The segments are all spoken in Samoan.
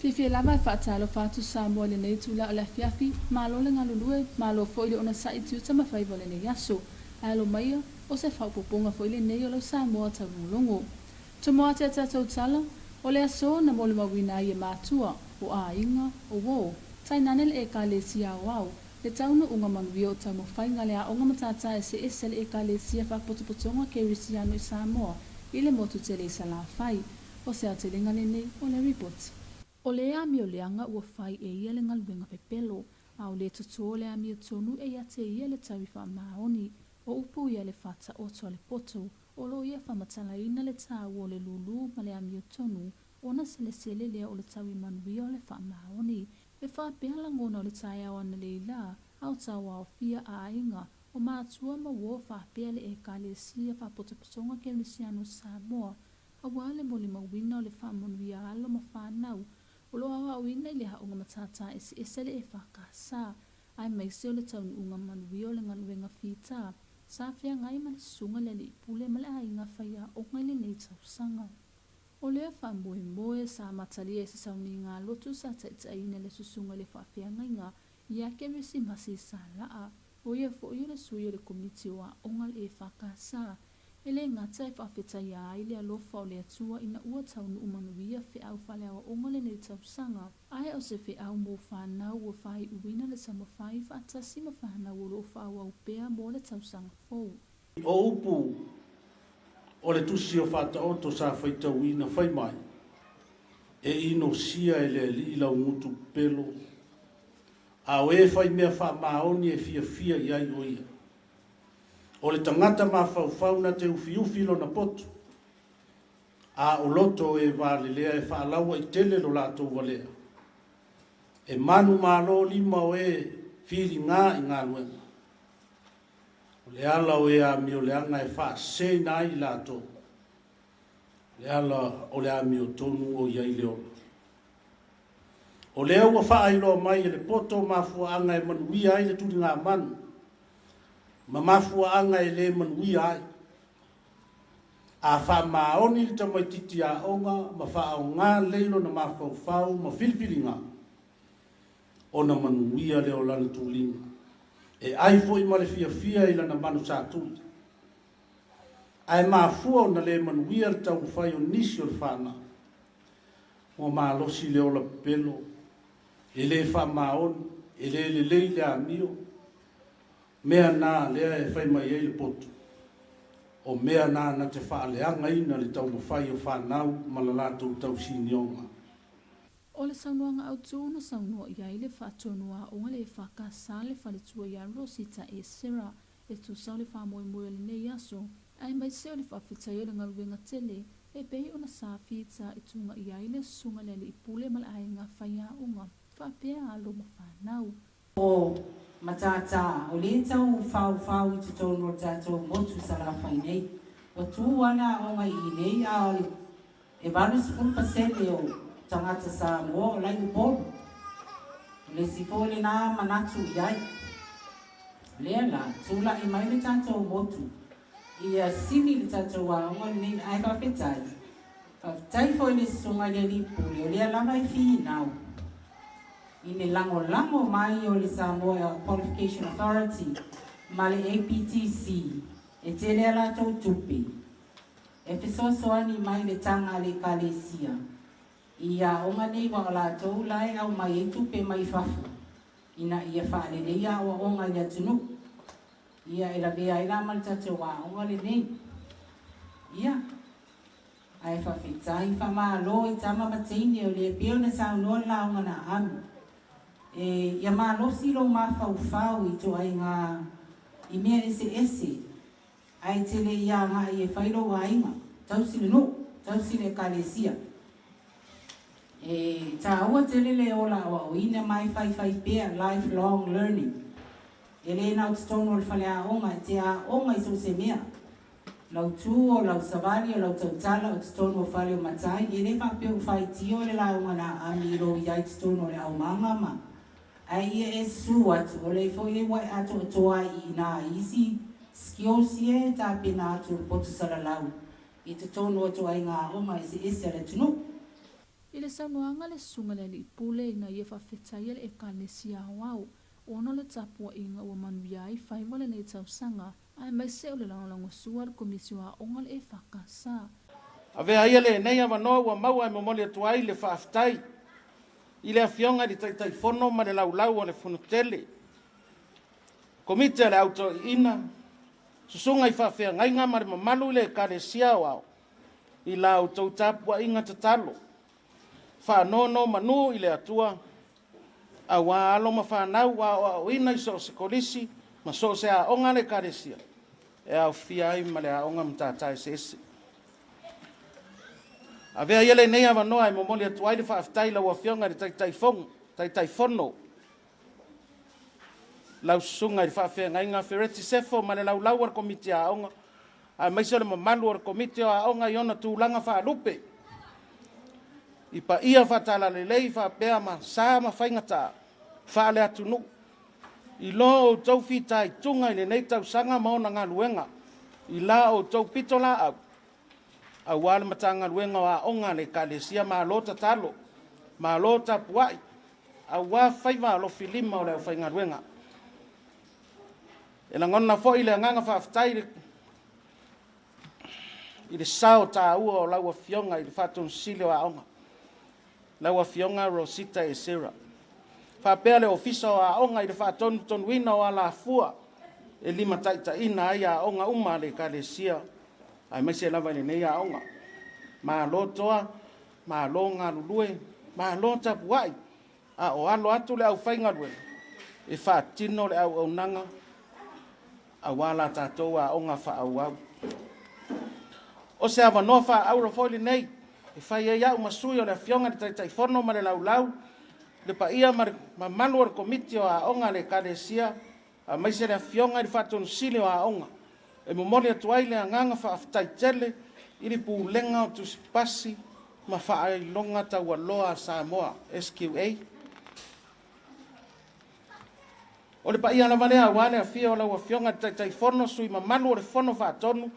Fiafia lava e faatalofa atu Samoa i lenei itula o le afiafi, malo le galulue, malo foi le onosai i tiute ma faiva o lenei aso. Ae alo maia, o se faaopoopoga foi lenei o lau Samoa taulogologo. Tomo atu a tatou tala, o le aso na molimauina ai e matua, o aiga, o uo, tainane le Ekalesia Aoao, le taunuuga manuia o taumafaiga le aoga matata eseese a le Ekalesia Faapotopotoga Kerisiano i Samoa i le motu tele i Salafai. O se aotelega lenei o le ripoti. O le amioleaga ua fai e ia le galuega pepelo, a o le totō o le amiotonu e ia te ia le taui faamaoni. O upu ia le faataoto a le poto, o lo o ia faamatalaina le taua o le lūlū ma le amiotonu, ona selesele lea o le taui manuia o le faamaoni. E faapea lagona o le taeao analeila, a o tauaofia aiga, o matua ma uo faapea le Ekalesia Faapotopotoga Kerisiano Samoa, aua le molimauina o le faamanuia alo ma fanau o lo o aoaoina i le aoga matata eseese a le EFKS, aemaise o le taunuuga manuia o le galuega fita sa feagai ma le Susuga i le Alii Pule ma le aiga faiaoga i lenei tausaga. O lea faamoemoe sa amatalia i se sauniga lotu sa taitaiina le Susuga i le Faafeagaiga ia Kerisimasi Salaa, o ia foi o le sui o le Komiti o Aoga a le EFKS, E le gata e faafetaia ai le alofa o le Atua ina ua taunuu manuia feau faaleaoaoga lenei tausaga, ae o se feau mo fanau ua faaiuina le taumafai faatasi ma fanau o lo o faaauau pea mo le tausaga fou. O upu o le tusi o Faataoto sa faitauina fai mai, E inosia e le Alii lau gutu pelo, a o e fai mea faamaoni e fiafia i ai o ia. O le tagata mafaufau na te ufiufi lona poto, a o loto e valelea e faalauaitele lo latou valea. E manumalo lima o e filiga i galuega. O le ala o e amioleaga e faaseseina ai i latou, o le ala o le amiotonu o i ai le ola. O lea ua faailoa mai e le poto mafuaaga e manuia ai le tuligamanu, ma mafuaaga e le manuia ai. A faamaoni le tamaitiiti aoga ma faaaoga lelei lona mafaufau ma filifiliga, ona manuia lea o lana tuliga, e ai foi ma le fiafia i lana manu satuli. Ae mafua ona le manuia le taumafai o nisi o le fanau, ua malosi le ola pepelo, e le faamaoni, e le lelei le amio, mea na lea e fai mai ai le poto, o mea na na te faaleagaina le taumafai o fanau ma la latou tausinioga. O le saunoaga autu na saunoa i ai le faatonu aoga le EFKS le faletua ia Rosita Esera e tusa o le faamoemoe o lenei aso, aemaise o le faafetai o le galuega tele e pei ona sa fita i tuga i ai le Susuga i le Alii Pule ma le aiga faiaoga faapea alo ma fanau. O Matata, o lea e tau faufau i totonu o le tatou motu Salafai nei. Ua tu lava le aoga i i nei a o le e 80% o tagata Samoa o la i Upolu. O le isi foi lena manatu i ai. O lea la, tulai mai le tatou motu ia sili le tatou aoga lenei ae faafetai, faafetai foi i le Susuga i le Alii Pule o lea lava e finau i le lagolago mai o le Samoa Qualification Authority ma le APTC e tele a latou tupe e fesoasoani mai le taga a le Ekalesia i aoga nei ua o latou la e aumai ai tupe mai fafo ina ia faaleleia aoaoga i le atunuu. Ia e lavea ai la ma le tatou aoga lenei. Ia, ae faafetai, faamalo i tama ma teine o lea pei ona saunoa le lauga na alu. E, ia malosi lou mafaufau i ituaiga i mea eseese, ae te le i agai e fai lou aiga, tausi le nuu, tausi le ekalesia. E taua tele le ola aoaoina ma e faifai pea, life long learning. E le na o totonu o le faleaoga, e te aoga i so o se mea. Lau tu, o lau savali, o lau tautala, o totonu o fale o matai, e le faapea ua faitio le lauga na aami i lou iai totonu o le aumaga ma ae ia e su atu, o lea foi e ua e atoatoa ai i ina i isi skills ia e tapena atu o le poto salalau i totonu o ituaiga aoga eseese a le atunuu. I le saunoaga a le Susuga i le Alii Pule ina ia faafetaia le Ekalesia Aoao ona o le tapuaiga ua manuia ai faiva o lenei tausaga aemaise o le lagolagosua a le Komisi o Aoga o le EFKS. Avea ia lenei avanoa ua maua e momoli atu ai le faafetai i le Afioga i le Taitaifono ma le Laulau a le Fonotele, Komiti a le Au Toeaina, Susuga i Faafeagaiga ma le mamalu i le Ekalesia Aoao i la outou tapuaiga tatalo, faanonomanu i le Atua, auā alo ma fanau ua aoaoina i so o se kolisi ma so o se aoga a le Ekalesia e aofia ai ma le aoga matata eseese. Avea ia lenei avanoa e momoli atu ai le faafetai i lau Afioga i le Taitaifono, lau Susuga i le Faafeagaiga Fereti Sefo ma le laulau a le Komiti Aoga, aemaise o le mamalu o le Komiti o Aoga i ona tulaga faalupe, i paia faatalalelei faapea ma sa ma faigata faale-atunuu, i lo outou fitaituga i lenei tausaga ma ona galuega, i la outou pitolaau, aua le Matagaluega o Aoga a le Ekalesia, malo tatalo, malo tapuai, aua faiva alofilima o le aufaigaluega. E lagona foi le agaga faafetai i le sao taua o lau Afioga i le Faatonisili o Aoga, lau Afioga Rosita Esera, faapea le Ofisa o Aoga i le faatonutonuina o alafua e limataitaiina ai aoga uma a le Ekalesia, aemaise lava i lenei aoga. Malo toa, malo galulue, malo tapuai, a o alo atu le aufaigaluega e faatino le auaunaga aua la tatou aoga faaauau. O se avanoa faaauro foi lenei e fai ai au ma sui o le Afioga i le Taitaifono ma le Laulau, le paia ma le mamalu o le Komiti o Aoga a le Ekalesia, aemaise le Afioga i le Faatonusili o Aoga, e momoli atu ai le agaga faafetai tele i le Pulega o Tusipasi ma Faailoga Taualoa a Samoa, SQA. O le paia lava lea aua le afio o lau Afioga i le Taitaifono, sui mamalu o le Fono Faatonu,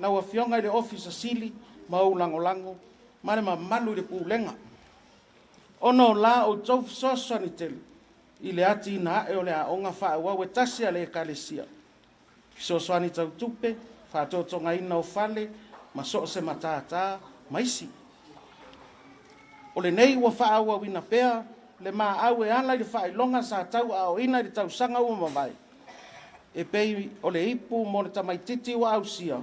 lau Afioga i le Ofisa Sili ma ou lagolago, ma le mamalu i le Pulega, ona o la outou fesoasoani tele i le atinae o le aoga faaauau e tasi a le Ekalesia, fesoasoani tau tupe, faatotogaina o fale ma so o se matata ma isi. O lenei ua faaauauina pea le maau e ala i le faailoga sa tauaaoina i le tausaga ua mavae, e pei o le ipu mo le tamaitiiti ua ausia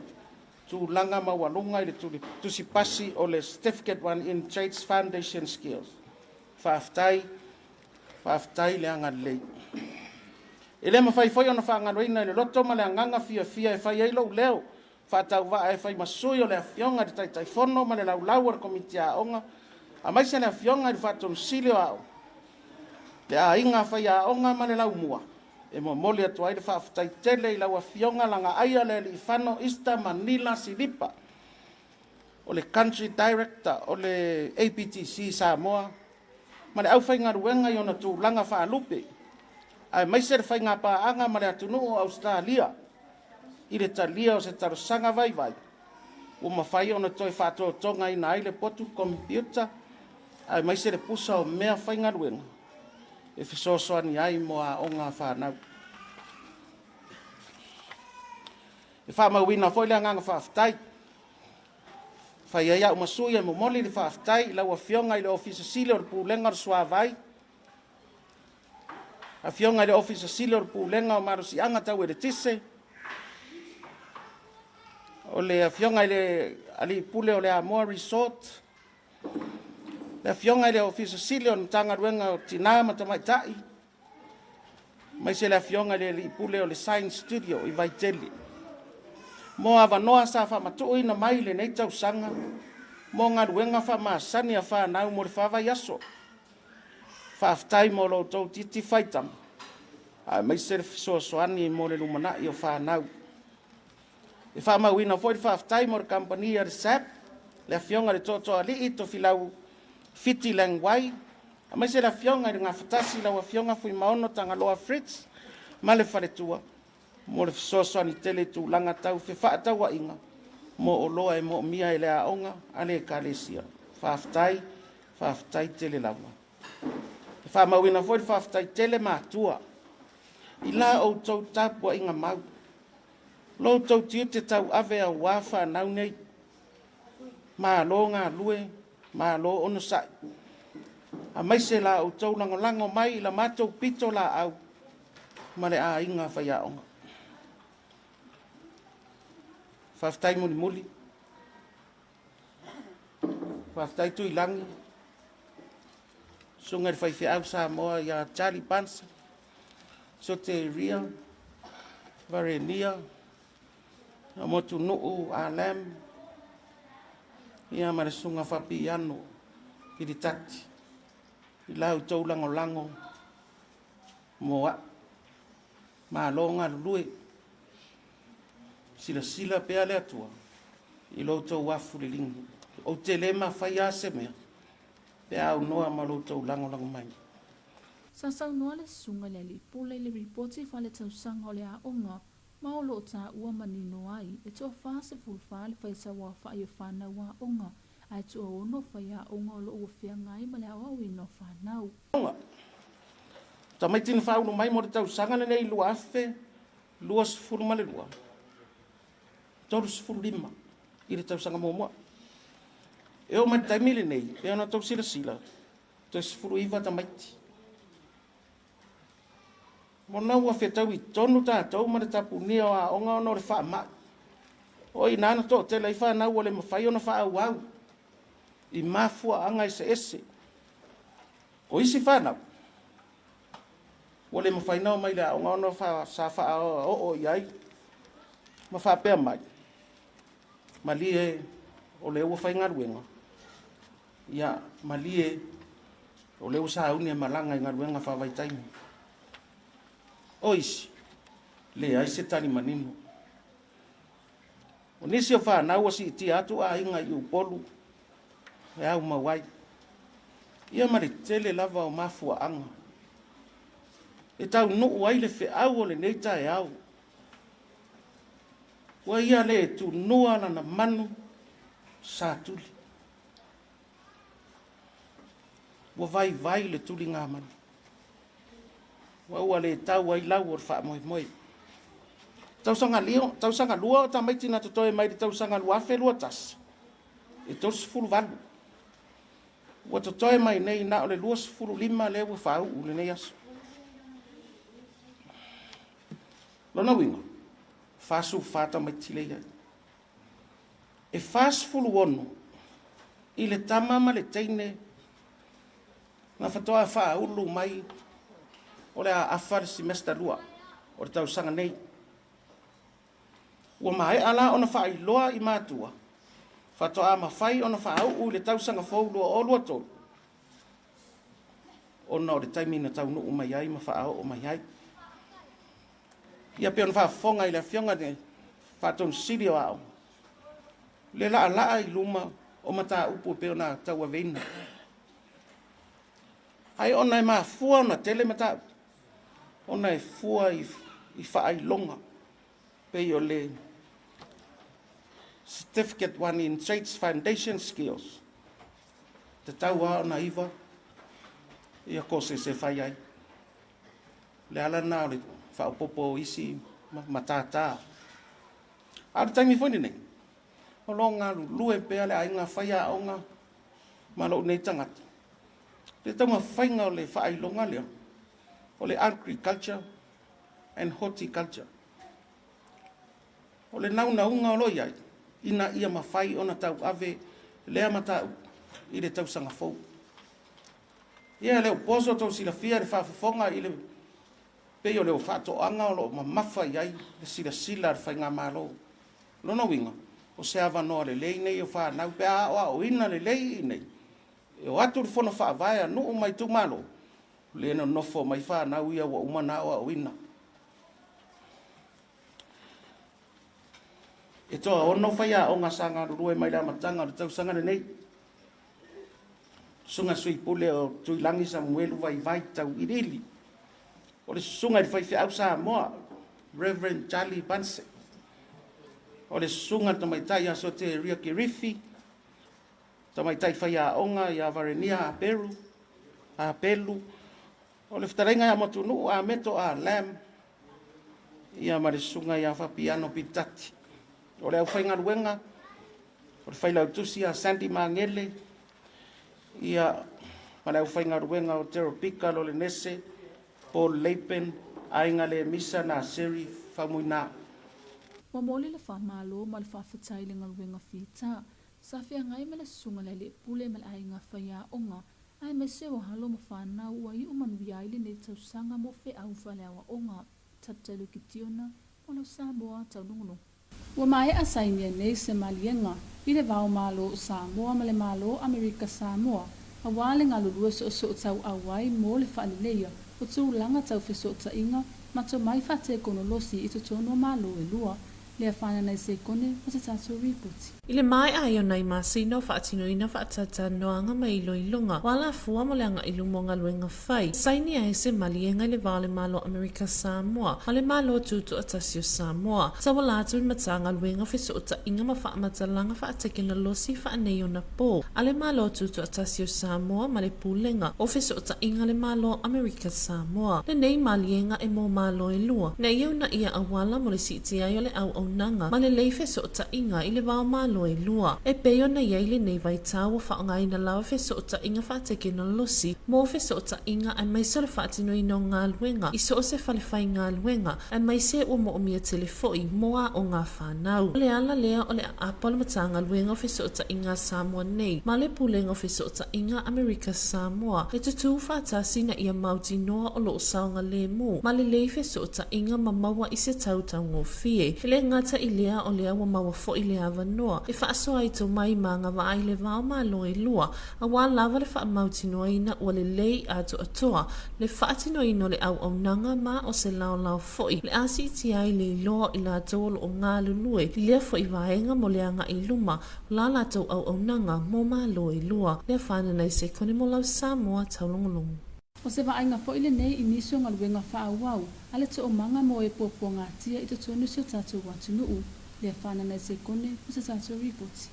tulaga maualuga i le tusipasi o le Certificate 1 in Trades Foundation Skills. Faafetai, faafetai le agalelei. E le mafai foi ona faagaloina i le loto ma le agaga fiafia e fai ai lou leo faatauvaa e fai ma sui o le Afioga i le Taitaifono ma le Laulau a le Komiti Aoga, aemaise le Afioga i le Faatonisili o Aoga, le aiga faiaoga ma le laumua, e momoli atu ai le faafetai tele i lau Afioga Lagaaia Lealiifano Easter Manila Silipa, o le Country Director o le APTC Samoa, ma le aufaigaluega i ona tulaga faalupe, aemaise le faigapaaga ma le atunuu o Ausetalia i le talia o se talosaga vaivai ua mafai ona toe faatotogaina ai le potu komepiuta aemaise le pusa o mea faigaluega e fesoasoani ai mo aoga a fanau. E faamauina foi le agaga faafetai Fai ai au ma sui e momoli le faafetai i lau Afioga i le Ofisa Sili o le Pulega o le Suavai, Afioga i le Ofisa Sili o le Pulega o Malosiaga Tau Eletise, o le Afioga i le Alii Pule o le Amoa Resort, le Afioga i le Ofisa Sili o le Matagaluega o Tina ma Tamaitai, aemaise le Afioga i le Alii Pule o le Science Studio i Vaitele, mo avanoa sa faamatuuina mai i lenei tausaga mo galuega faamasani a fanau mo le fa vaiaso. Faafetai mo lo outou titi faitama, aemaise le fesoasoani mo le lumanai o fanau. E faamauina foi le faafetai mo le kamupani a le SAP, le Afioga i le Tootooalii Tofilau Fiti Lang Wai, aemaise le Afioga i le Gafatasi lau Afioga Fuimaono Tagaloa Fritz ma le faletua mo le fesoasoani tele i tulaga tau fefaatauaiga mo oloa e moomia e le aoga a le Ekalesia. Faafetai. Faafetai tele lava. E faamauina foi le faafetai tele matua i la outou tapuaiga mau, lo outou tiute tauave auā fanau nei. Malo galue, malo onosai. Aemaise la outou lagolago mai i la matou pitolaau ma le aiga faiaoga. Faafetai mulimuli. Faafetai Tuilagi, susuga i le faifeau Samoa ia Charlie Bansa, Soteria, Varenia, Motunuu Alam, ia ma le susuga Fapiano Pilitati, i la outou lagolago mo au. Malo galulue. Silasila pea le Atua i lo outou afu liligi. Ou te le mafaia lava se mea pe a aunoa ma lo outou lagolago mai. Sa saunoa le Susuga i le Alii Pule i le Ripoti Faaletausaga o le Aoga ma o lo o taua manino ai e toa-44 le faitauaofai o fanau aoga ae toaono faiaoga o lo o ua feagai ma le aoaoina o fanau. Tamaiti na faaulu mai mo le tausaga lenei 2022, 35 i le tausaga muamua. E oo mai le taimi lenei, pei ona outou silasila, toe 19 tamaiti. Ona ua fetaui tonu tatou ma le tapunia o aoga ona o le faamai. O i ina na toatele ai fanau ua le mafai ona faaauau i mafuaaga eseese. O isi fanau, ua le mafai ona omai i le aoga ona sa faaoo i ai ma faapea mai, malie o lea ua faigaluega, ia malie o lea ua sauni e malaga i galuega faavaitaimi. O isi, leai se tali manino. O nisi o fanau ua siitia atu aiga i Upolu e aumau ai. Ia ma le tele lava o mafuaaga e taunuu ai le feau o lenei taeao. Ua ia le tunua lana manu sa tuli. Ua vaivai le tuligamanu. Ua ua le tau ai lau o le faamoemoe. Tausaga, lio, tausaga lua o tamaiti na totoe mai le tausaga 2021, e 38. Ua totoe mai nei na o le 25 lea ua faauu lenei aso. Lona uiga, 44 tamaiti lea i ai. E 46 i le tama ma le teine na faatoa faaulu mai o le a afa le semester 2 o le tausaga nei. Ua maea la ona faailoa i matua, faatoa mafai ona faauu i le tausaga fou 2023 ona o le taimi na taunuu mai ai ma faaoo mai ai. Ia pei ona faafofoga i le Afioga i le Faatonu Sili o Aoga, le laalaa i luma o mataupu e pei ona tauaveina. Ae ona e mafua ona tele mataupu, ona e fua i faailoga, pei o le Certificate 1 in Trades Foundation Skills, tatau lava ona iva ia courses e fai ai. O le ala lena o le faaopoopo o isi matata. A o le taimi foi lenei, o lo o galulue pea le aiga faiaoga ma lou nei tagata. Le taumafaiga o le faailoga lea, o le Agriculture and Horticulture. O le naunauga o lo o i ai, ina ia mafai ona tauave lea mataupu i le tausaga fou. Ia e le o po so outou silafia i le faafofoga i le pei o le faatoaga o lo o mamafa i ai le silasila a le faigamalo. O lona uiga, o se avanoa lelei nei o fanau pe a aoaoina lelei i inei, e o atu le fono faavae a nuu ma itumalo, le nonofo mai fanau ia ua uma ona aoaoina. E toaono faiaoga sa galulue mai le amataga o le tausaga lenei. Susuga Sui Pule o Tuilagi Samuelu Vaivai Tauiliili, o le Susuga i le Faifeau Samoa, Reverend Charlie Banse, o le Susuga i le Tamaitai ia Soteria Kirifi, Tamaitai Faiaoga ia Varenia Aperu, Apelu, o le fetalaiga ia Matunuu Ameto A Lam, ia ma le susuga ia Fapiano Pitati. O le aufaigaluega, o le failautusi ia Sandy Magele, ia ma le aufaigaluega o Terapika Lolenese, Paul Lapen, Aiga Lemisa Naseri Faumuina. Ua momoli le faamalo ma le faafetai i le galuega fita sa feagai ma le Susuga i le Alii Pule ma le Aiga Faiaoga aemaise o alo ma fanau ua iu manuia ai lenei tausaga mo feau faaleaoaoga. Tatalo Kitiona mo lau Samoa taulogologo. Ua maea sainia nei se maliega i le va o Malo o Samoa ma le Malo o Amerika Samoa aua le galulue soosoo tauau ai mo le faaleleia o tulaga tau fesootaiga ma tomai faatekonolosi i totonu o Malo e lua. Lea fanana i sekone o se tatou ripoti. I le maea ai o nai masina o faatinoina faatautanoaga ma iloiloga o alafua mo le agai luma o galuega fai, saini ai se maliega i le va o le Malo o Amerika Samoa ma le Malo Tutoatasi o Samoa. Tauala atu i le Matagaluega o Fesootaiga ma Faamatalaga Faatekenolosi Faaneionapo a le Malo Tutoatasi o Samoa ma le Pulega o Fesootaiga a le Malo o Amerika Samoa. Lenei maliega e mo Malo e lua, ina ia unaia auala mo le siitia ai o le auaunaga ma lelei fesootaiga i le va o Malo e lua. E pei ona i ai lenei vaitau ua faaaogaina lava fesootaiga faatekenolosi mo fesootaiga aemaise o le faatinoina o galuega i so o se fale faigaluega aemaise ua moomia tele foi mo aoga a fanau. O le ala lea o le aapa o le Matagaluega o Fesootaiga a Samoa nei ma le Pulega o Fesootaiga a Amerika Samoa e tutū faatasi ina ia mautinoa o lo o saogalemu ma lelei fesootaiga ma maua i se tau taugofie. E le gata i lea o lea ua maua foi le avanoa e faasoa ai tomai ma agavaa i le va o Malo e lua aua lava le faamautinoaina ua lelei atoatoa le faatinoina o le auaunaga ma o se laolao foi le a siitia ai le iloa o i latou o lo o galulue i lea foi vaega mo le agai i luma o la latou auaunaga mo Malo e lua. Lea whanana i se kone mo lau Samoa taulogologo. O se vaaiga foi lenei i nisi o galuega faaauau a le toomaga mo e puapuagatia i totonu o si o tatou atunuu. Lea whanana i se kone mo se tatou ripoti.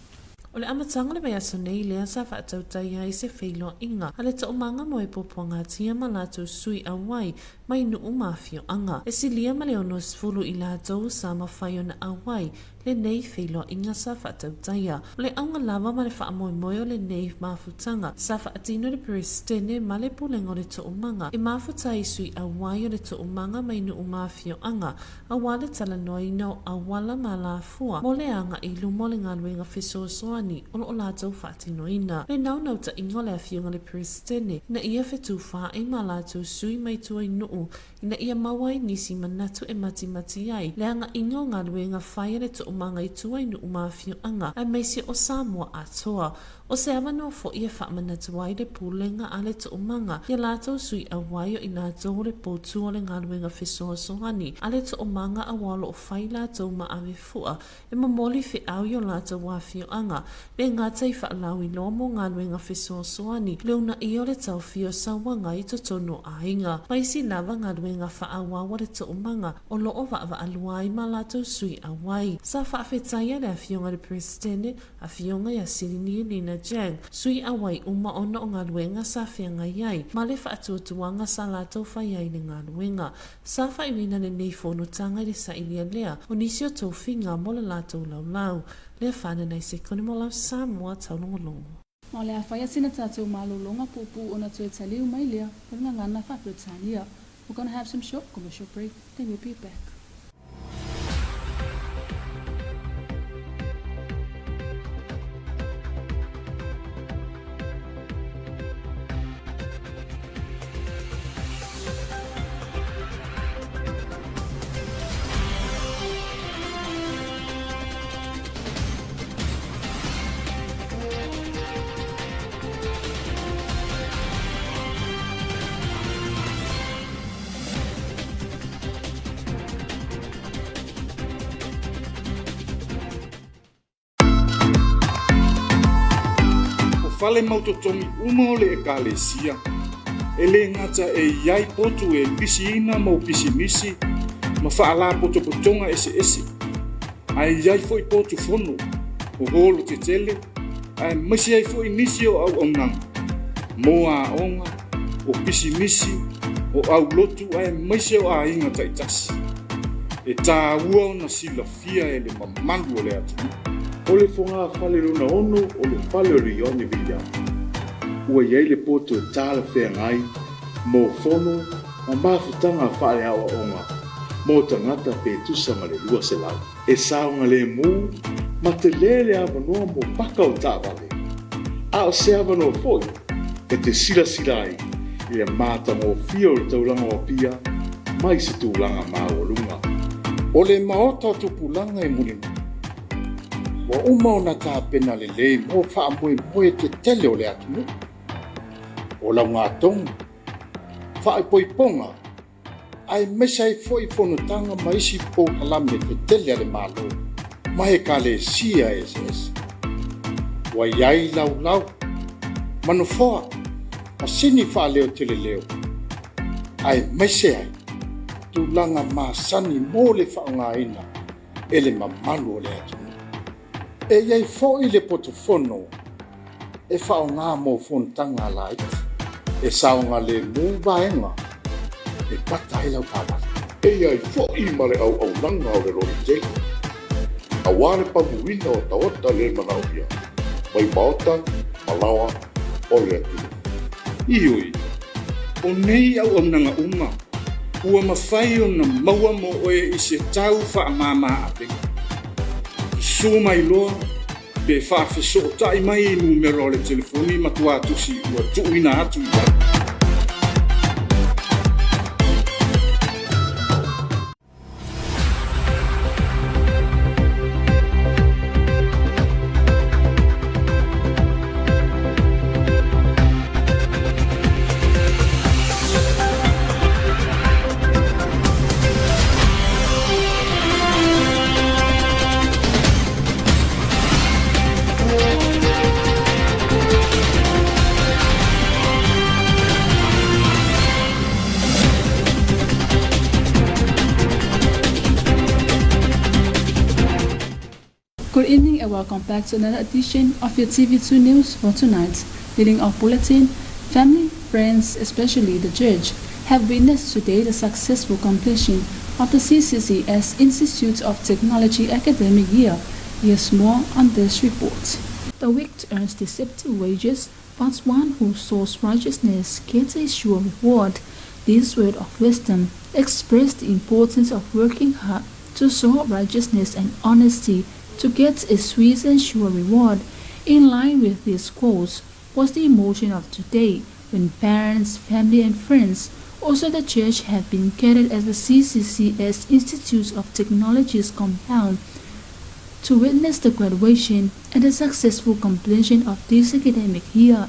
O le amataga o le vaiaso nei lea sa faatautai ai se feiloaiga a le toomaga mo e puapuagatia ma latou sui auai mai nuu ma afioaga. E silia ma le 60 i latou sa mafai ona auai lenei feiloaiga sa faatautaia. O le auga lava ma le faamoemoe o lenei mafutaga sa faatino e le Peresetene ma le Pulega o le Toomaga e mafuta ai sui auai o le Toomaga mai nuu ma afioaga aua le talanoaina o auala ma alafua mo le agai i luma o le galuega fesoasoani o lo o latou faatinoina. Le naunautaiga o le Afioga i le Peresetene ina ia fetufaai ma latou sui mai tua i nuu ina ia maua ai nisi manatu e matimati ai le agaiga o galuega fai a le toomaga i tua i nuu ma afioaga aemaise o Samoa atoa. O se avanoa foi e faamanatu ai le pulega a le toomaga i a latou sui auai o i latou o le poutu o le galuega fesoasoani a le toomaga aua o lo o fai latou ma ave fua e momoli feau i o latou afioaga, le gata i faalauiloa mo galuega fesoasoani, le uunaia o le taofia o sauaga i totonu o aiga, ma isi lava galuega faaauau a le toomaga o lo o vaavaalua ai ma latou sui auai. Sa faafetaia le Afioga i le Peresetene, Afioga ia Sirini Lina Jang, sui auai uma ona o galuega sa feagai ai ma le faatuatuaga sa latou fai ai i le galuega. Sa faaiuina lenei fonotaga i le sailia lea o nisi o tofiga mo le latou laulau. Lea fanana i se kone mo lau Samoa taulogologo. Ma o le a fai a sina tatou malologa puupuu ona toe taliu mai lea o le gagana faa-Peretania. We're gonna have some short commercial break, then we'll be back. O fale mautotogi uma o le Ekalesia, e le gata e i ai potu e pisiina mo pisimisi ma faalapotopotoga eseese, ae i ai foi potu fono, o holo tetele, Aemaise ai foi nisi o auaunaga mo aoga, o pisimisi, o aulotu aemaise o aiga taitasi. E tāua ona silafia e le mamalu o le atunuu. O le fogafale lona ono o le fale o le Ioane Viliama, ua i ai le poto e talafeagai mo fono ma mafutaga faaleaoaoga mo tagata pe tusa ma le 200. E saogalemu ma tele le avanoa mo paka o taavale, a o se avanoa foi e te silasila ai i le matagofie o le taulaga o Apia mai se tulaga maualuga. O le Maota o Tupulaga i Mulinuu, ua uma ona tapena lelei mo faamoemoe tetele o le atunuu. O laugatogi, faaipoipoga, aemaise ai foi fonotaga ma isi polokalame tetele a le Malo ma Ekalesia eseese. Ua i ai laulau, ma nofoa, masini faaleoteleleo, aemaise ai tulaga masani mo le faaaogaina e le mamalu o le atunuu. E i ai foi le potofono e faaaoga mo fonotaga laiti e saogalemu vaega e pata ai lau taavale. E i ai foi ma le auaunaga o le loli tele, aua le pamuina o taota le manaomia mai maota ma laoa o le atunuu. Ioe, o nei auaunaga uma ua mafai ona maua mo oe i se tau faamama avega. Susu mai loa pe faafesootai mai i numera o le telefoni matuatusi ua tuuina atu i lalo. Good evening and welcome back to another edition of your TV2 News for tonight. Leading off bulletin, family, friends, especially the church, have witnessed today the successful completion of the CCCS Institute of Technology academic year. Here's more on this report. The wicked earns deceptive wages, but one who sows righteousness gets a sure reward. This word of wisdom expressed the importance of working hard to sow righteousness and honesty to get a sweet and sure reward. In line with these quotes was the emotion of today when parents, family and friends, also the church, have been gathered at the CCCS Institute of Technology's compound to witness the graduation and the successful completion of this academic year.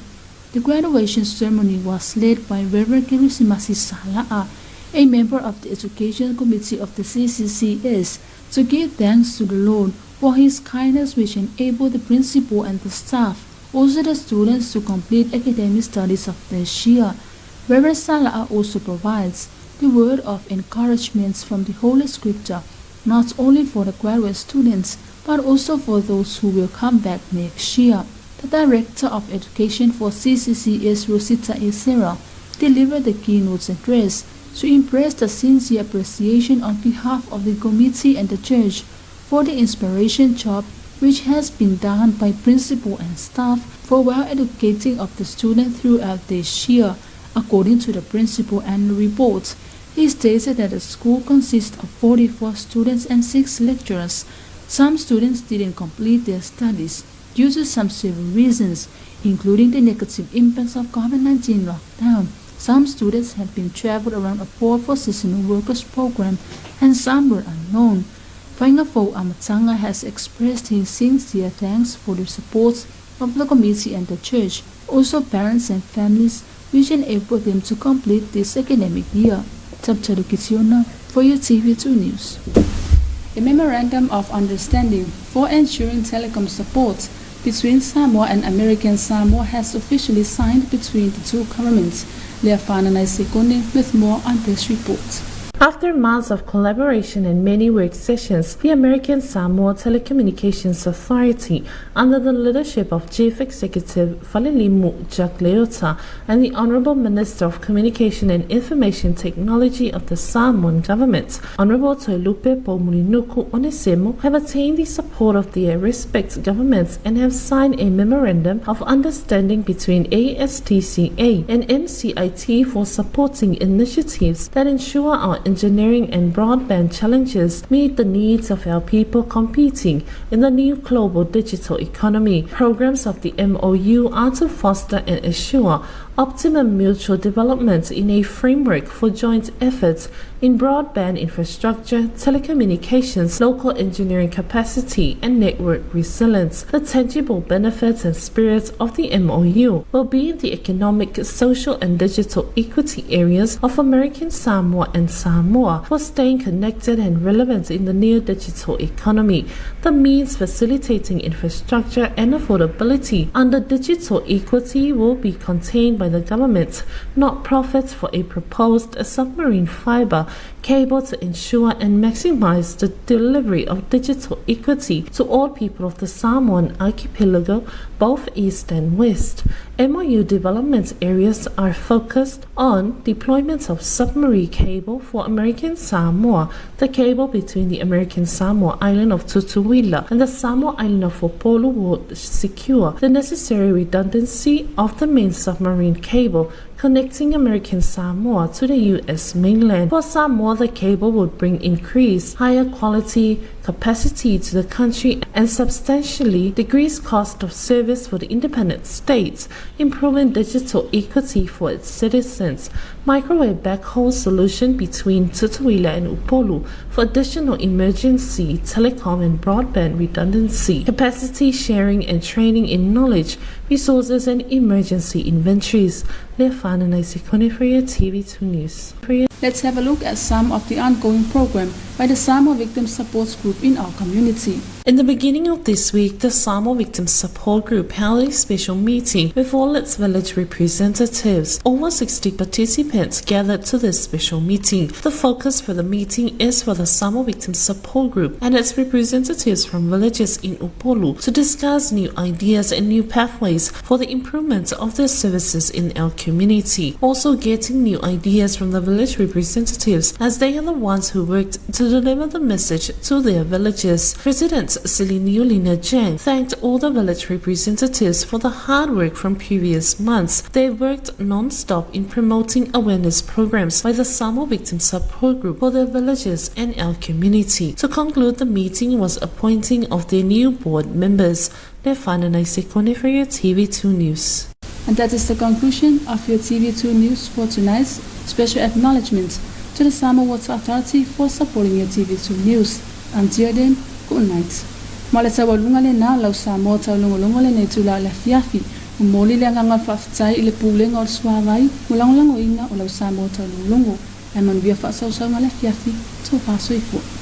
The graduation ceremony was led by Reverend Kerisimasi Sala'a, a member of the Education Committee of the CCCS, to give thanks to the Lord for his kindness which enabled the principal and the staff, also the students, to complete academic studies of this year. Reverend Sala'a also provides the word of encouragement from the Holy Scripture, not only for the graduate students, but also for those who will come back next year. The Director of Education for CCCS, Rosita Esera, delivered the keynote address to impress the sincere appreciation on behalf of the committee and the church for the inspiration job which has been done by principal and staff for well educating of the students throughout this year. According to the principal annual report, he stated that the school consists of 44 students and 6 lecturers. Some students didn't complete their studies due to some several reasons, including the negative impacts of COVID-19 lockdown. Some students had been traveled around abroad for seasonal workers program, and some were unknown. Faingafo Amatanga has expressed his sincere thanks for the support of the committee and the church, also parents and families, which enabled them to complete this academic year. Tapcharu Kitiona for your TV2 News. A memorandum of understanding for ensuring telecom support between Samoa and American Samoa has officially signed between the two governments. Leafana Naisekone with more on this report. After months of collaboration and many work sessions, the American Samoa Telecommunications Authority, under the leadership of Chief Executive Falelimu Jack Leota and the Honorable Minister of Communication and Information Technology of the Samoan Government, Honorable Toelupe Poumulinuku Onesemo, have attained the support of their respective governments and have signed a memorandum of understanding between ASTCA and MCIT for supporting initiatives that ensure our engineering and broadband challenges meet the needs of our people competing in the new global digital economy. Programs of the MOU are to foster and assure optimum mutual development in a framework for joint efforts in broadband infrastructure, telecommunications, local engineering capacity, and network resilience. The tangible benefits and spirit of the MOU will be in the economic, social, and digital equity areas of American Samoa and Samoa for staying connected and relevant in the new digital economy. The means facilitating infrastructure and affordability under digital equity will be contained by the government, not profits for a proposed submarine fiber cable to ensure and maximize the delivery of digital equity to all people of the Samoan archipelago, both east and west. MOU development areas are focused on deployment of submarine cable for American Samoa, the cable between the American Samoa island of Tutuila and the Samoa island of Upolu will secure the necessary redundancy of the main submarine cable connecting American Samoa to the U.S. mainland. For Samoa, the cable would bring increased, higher quality capacity to the country and substantially decrease cost of service for the independent states, improving digital equity for its citizens. Microwave backhaul solution between Tutuila and Upolu for additional emergency telecom and broadband redundancy, capacity sharing and training in knowledge, resources and emergency inventories. For your TV2 News. Let's have a look at some of the ongoing program by the Samoa Victim Support Group in our community. In the beginning of this week, the Samoa Victim Support Group held a special meeting with all its village representatives. Over 60 participants gathered to this special meeting. The focus for the meeting is for the Samoa Victim Support Group and its representatives from villages in Upolu to discuss new ideas and new pathways for the improvement of their services in our community. Also getting new ideas from the village representatives as they are the ones who worked to deliver the message to their villages. President Seliniulina Jang thanked all the village representatives for the hard work from previous months. They worked non-stop in promoting awareness programs by the Samoa Victim Support Group for their villages and our community. To conclude the meeting was appointing of their new board members. For your TV2 News. And that is the conclusion of your TV2 News for tonight's special acknowledgement to the Samoa Water Authority for supporting your TV2 News. Until then, good night. Ma le taualuga lenā lau Samoa taulogologo lenei itulā o le afiafi, momoli le agaga o le faafetai i le Pulega o le Suavai mo lagolagoina o lau Samoa taulogologo. Ae manuia faasausauga le afiafi, tofa soifua.